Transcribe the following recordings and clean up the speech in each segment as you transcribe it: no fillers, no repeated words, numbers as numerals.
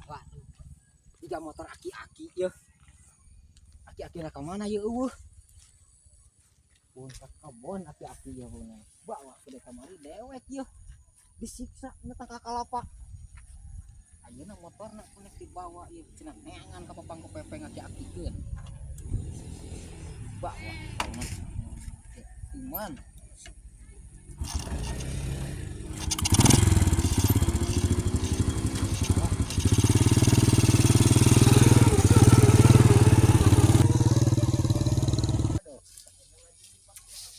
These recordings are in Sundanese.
Waduh. Tiga motor aki-aki yeuh. Aki-aki na ka mana yeuh eueuh. Pun ka kebon aki-aki yeuh beunang. Bawa ke kamari dewek yeuh. Disiksa na ka kalapa. Ayeuna motorna kunek dibawa ieu cenah neangan ka papang pepeng aki-akikeun. Bawa. Iman.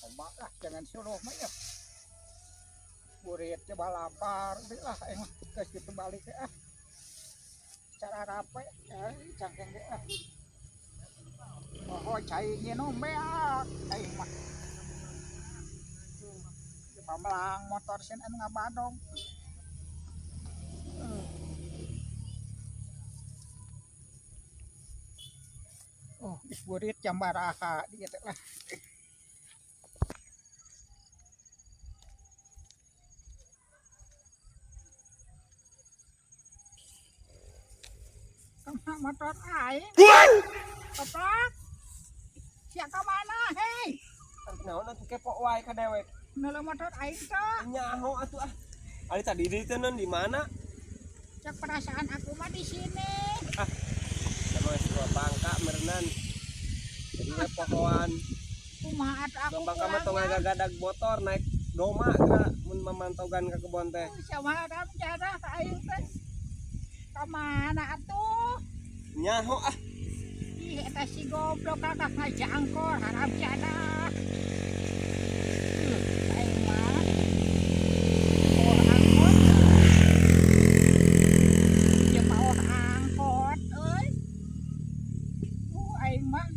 Ombak lah, jangan suruh mah ya. Burit coba lapar, lah emang geus kitu balik ah. Cara rape, cangkeng ge ah. Oh, cai nginum beak, aing mah. Coba melang motor sieun anu ngabadong. Oh, geus burit jam baraha dieu teh lah. Kemana motor aing? Keplak. Sia ka mana, hei? Naon atuh kepo wae ka dewek. Nelo motor aing teh. Nyaho atuh ah. Ari tadi di teu di mana? Cek perasaan aku mah di sini. Ah. Nama dua bangka merenan. Jadi we pohoan. Kumaha atuh aku. Dua bangka mah tong ngagadag motor naik doma geura mun mamantogan ka kebon teh. Sama haram jarah ka aing teh. Ka mana atuh? Nyaho ah. Ih, eta si goblok kakak ngajangkor haram jadah. Aing mah. Oh, angkot. Ya paoh angkot euy. Aing mah.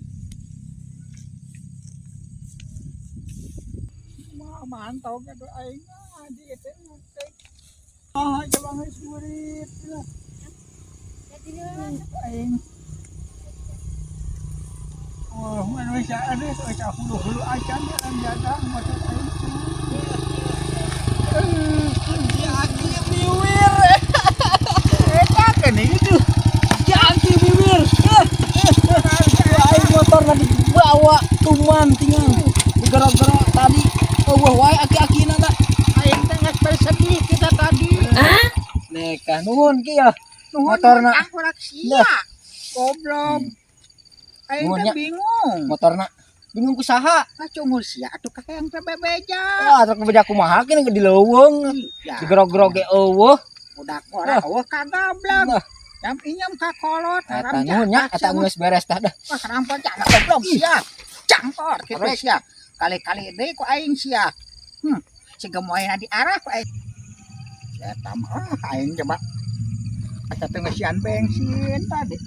Mah mantau atuh aing mah di teh. Ah, coba geus burit lah. Aing. Oh, manusia ada bisa hulu-hulu acan ya jaga motor aing. Aki biwir. Eta kan itu. Aki biwir. Aing motorna dibawa tuman tinggal. Gara-gara tadi eueuh wae aki-akina tah. Aing teh geus bersedih kita tadi. Nekah nuhun ki ya. Nuhun motorna. Tangkurak sia. Goblok. Aing teh bingung. Motorna bingung ku saha? Ah cungul sia atuh ka hayang teh bebeja. Wah, atuh bebeja kumaha ki di leuweung. Digerog-gerog ge eueuh. Budak ora eueuh kagablak. Jam inyam ka kolot haram. Eta nuhun nya eta geus beres tah dah. Wah, rampok jangan goblok sia. Cangkor kitu sia. Kali-kali deui ku aing sia. Si gemoyna diarah ku aing. Eta mah aing coba. Eta teh ngeusian bensin tadi.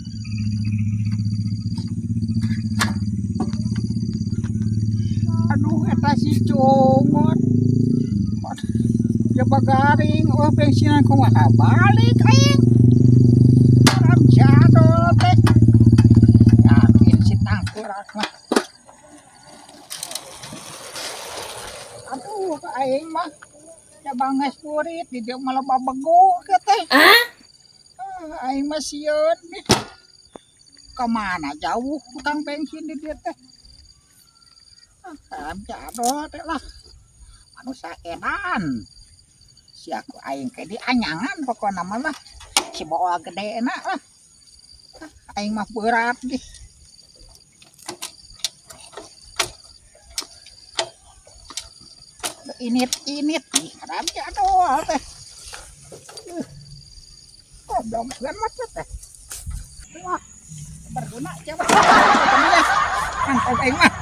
Aduh, eta si cungut. Ya bagaring, oh bensinan kumaha balik aing. Haram jadol teh. Yakin si tangkurak mah. Aduh, aing mah. Ya banges burit di dieu malah babegu ke teh. Aing mah sieun nih. Kemana jauh tukang bensin di dieu teh. Haram jadol teh lah. Manusia edan. Si aku aing ke dianyangan pokona mah lah. Si boa gede na lah. Aing mah berat deh. Init-init ih haram jadol teh. Goblok kan mah teh. Wah, berguna coba. Mantap aing mah.